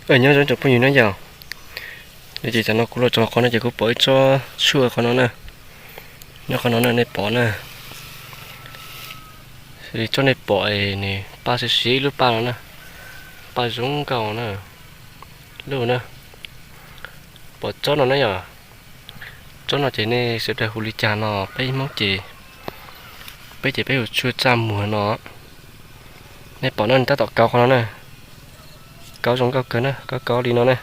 Nyob zoo tsoom phooj ywg na yom. Ces tam no kuv los txog qhov no ces kuv pom ib tsob tshuaj qhov no na. Nyob qhov no na nej pom na. Tsob nej pom nws paj siv siv lub paj no na. Paj zoo nkauj na. Lub na. Pom tsob no na yom. Tsob no ces nej sawv daws hu li cas no peb Hmoob ces, peb ces peb hu tshuaj txaj muag no. Nej pom no nws tab tom kauv qhov no na. Kauv zoo nkauj kawg na, kauv kauv li no na.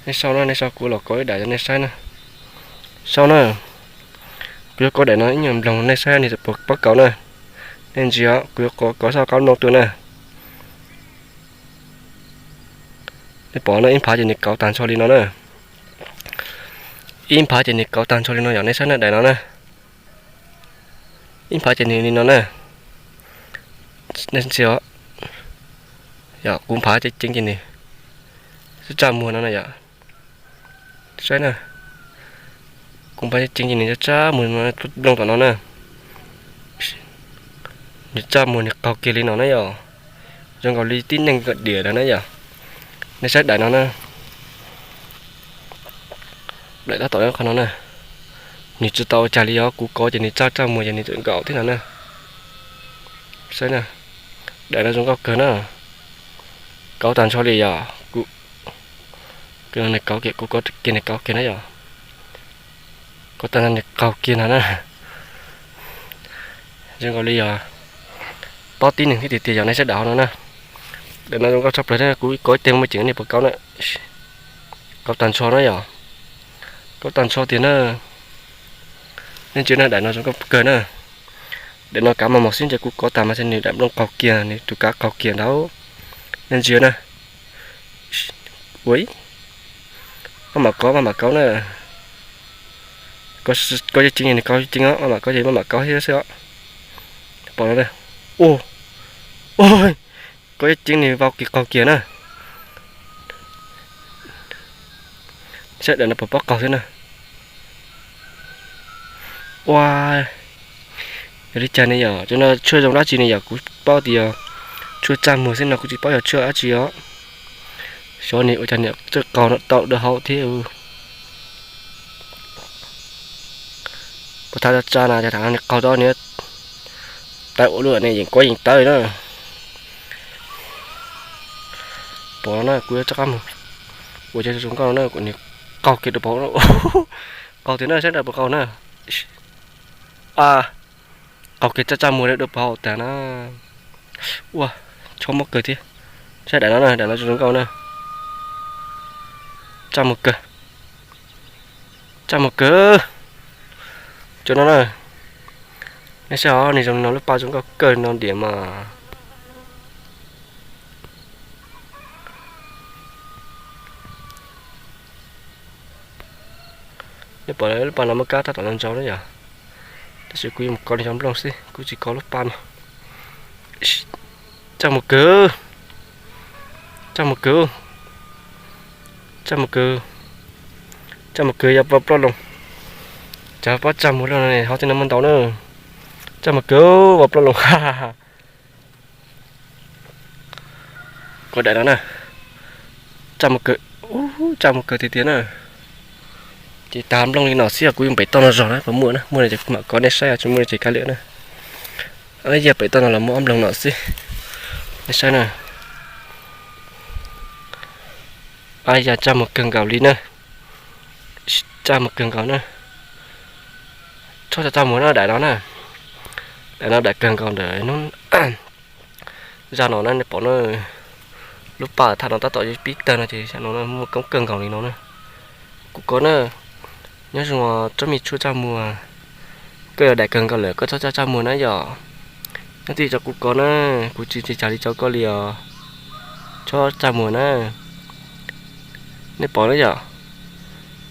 Nej sau na, nej sau kuv los kauv ib daim rau nej saib na. Sau na. Kuv yuav kauv daim no ib nyuag nploog nej saib nws puas pab kauv na. Nej ntsia, kuv yuav kauv, kauv sab qab nplooj tuaj na. Nej pom no ib phav ces nws kauv tag nrho li no na. Ib phav ces nws kauv tag nrho li no yom, nej saib na daim no na. Ib phav ces nws li no na. Nej ntsia, yog kuv phav ceev ceev ces nws txaj muag no na yom. Saib na, kuv phav ceev ceev ces nws txaj muag no, nplooj tom no na. Nws txaj muag nws qaug kiag li no na yom. Zoo nkaus li tib neeg diam na yom. Nej saib daim no na. Daim tab tom qhov no na. Nws tsis tau ua cas li os, kuv kauv ces nws txaj txaj muag ces nws txawm nkaum thiab no na. Saib na, daim no zoo nkauj kawg na. Kauv tag nrho li yom. Kuv, kuv kauv kiag, kuv kauv kiag nws kauv kiag na yom. Kauv tag nrho nws qaug kiag no na. Zoo nkaus li yog paub tib neeg thiab tiag tiag yog nej saib daim hauv no na. Daim no zoo nkauj tshaj plaws thiab, kuv kauv ib teg muaj ceem nej puas kauv na. Kauv tag nrho na yom. Kauv tag nrho tiag na. Nej ntsia na, daim no zoo nkauj kawg na. Daim no kav mas mos xwb, ntshe kuv kauv tag mas ntshe nws daim nplooj qaug kiag, nws tus kav qaug kiag ntawd. Nej ntsia na. Ua, maj mam kauv, maj mam kauv na. Kauv ceev ceev, nws kauv ceev os, maj mam kauv ces maj mam kauv thiab xwb os. Pom no na. Ua, kauv ceev ceev nws vau kiag qaug kiag na. Saib daim no puas pab qaug thiab na. Ua, yog li cas ne yom, cov no tshuaj zoo dab tsi ne yom, kuv paub tias yog tshuaj txaj muag xwb no, kuv tsis paub yog tshuaj dab tsi os. Xyov nws ua cas niam txawj qaug no tau dawb hau thiab. Puas thaj tsa na, cas tham no nws qaug tau nws tawv ua luaj ne, yeej kuav yeej tawv na. Pom no na, kuv yuav rov qab mus ua cov zoo nkauj no na, kuv nws qaug kiag rau pom no. Qaug tiag na, saib daim puas qaug na. Qaug kiag txaj txaj muag rau pom tag na. Ua, chob mob kawg thiab. Saib daim no na, daim no zoo nkauj na. Txaj muag kawg. Txaj muag kawg. Cov no na. Nej saib os, nws zoo li no, lub paj zoo nkauj kawg no diam mas. Nej pom lub paj no muaj kab tab tom no ntsaus na yom. Tab sis kuv yuav mus kov nws cov nplooj xwb, kuv tsis kov lub paj no. Txaj muag kawg. Txaj muag kawg. Txaj muag kawg. Txaj muag kawg, yog vau ploj loo. Cov pob txaj muag loj no hauv tej no muaj ntau na. Txaj muag kawg, vau ploj loo. Kuv daim no na. Txaj muag kawg, txaj muag kawg tiag tiag na. Ces tag nplooj li no xwb, kuv yuav pem toj no zog na, puas muaj na, muaj no ces kuv mam kov nej saib, tsis muaj no ces kav liam na. Yog pem toj no los muaj ob nplooj no xwb. Nej saib na. Yog txaj muag kawg nkaus li na. Txaj muag kawg nkaus na. Txhob txaj txaj muag na daim no na. Daim no daim kawg nkaus ntawm hnub zaj no na, nej pom na. Lub paj thaj no tab tom yuav pib tawg no ces xyov no muaj koob kawg nkaus li no na. Kuv kov na. Nyob zoo tsob me tshuaj txaj muag. Koj yog daim kawg nkaus lawm koj txhob txaj txaj muag na yom. Nyob twj ywm rau kuv kov na, kuv tsis tsis txaj li rau koj li os. Txhob txaj muag na. Nej pom na yom.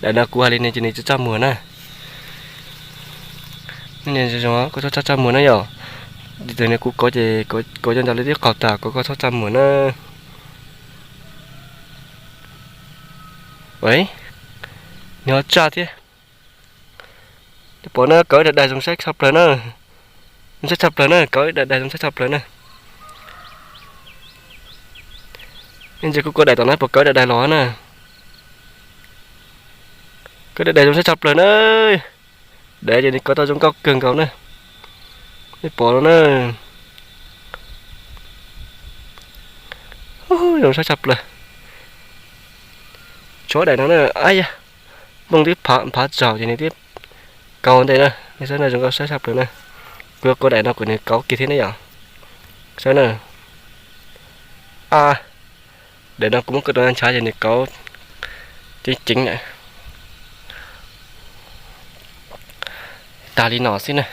Daim no kuv hais li no ces nws tsis txaj muag na. Nej zoo zoo koj txhob txaj txaj muag na yom. Tis tas nws kuv kov ces kov cov ntawd li tib qaug tas, kov koj txhob txaj muag na. Nws ho txaj thiab. Nej pom na, kov ib daim daim zoo saib tshaj plaws na. Zoo saib tshaj plaws na, kov ib daim daim zoo saib tshaj plaws na. Nej ntsia kuv kauv daim tom no puas kauv daim daim los na. Kauv daim daim zoo saib tshaj plaws na. Daim ces nws kauv tau zoo nkauj kawg nkaus na. Nej pom no na. Zoo saib tshaj plaws. Tshuav daim no na, ab ya, nplooj twb phav phav tsaus ces nws twb kauv ntej na. Nej saib na, zoo nkauj saib tshaj plaws na. Kuv yuav kauv daim no kom nws kauv kiag thiab ne yom. Saib na. A, daim no kuv muab kauv rau ntshav ces nws kauv ceev ceev na. Tas li no xwb na.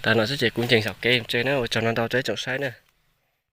Tas no xwb ces kuv ncees saum kev tsev na, ua tsaug ntau ntau rau ib tsoom saib na.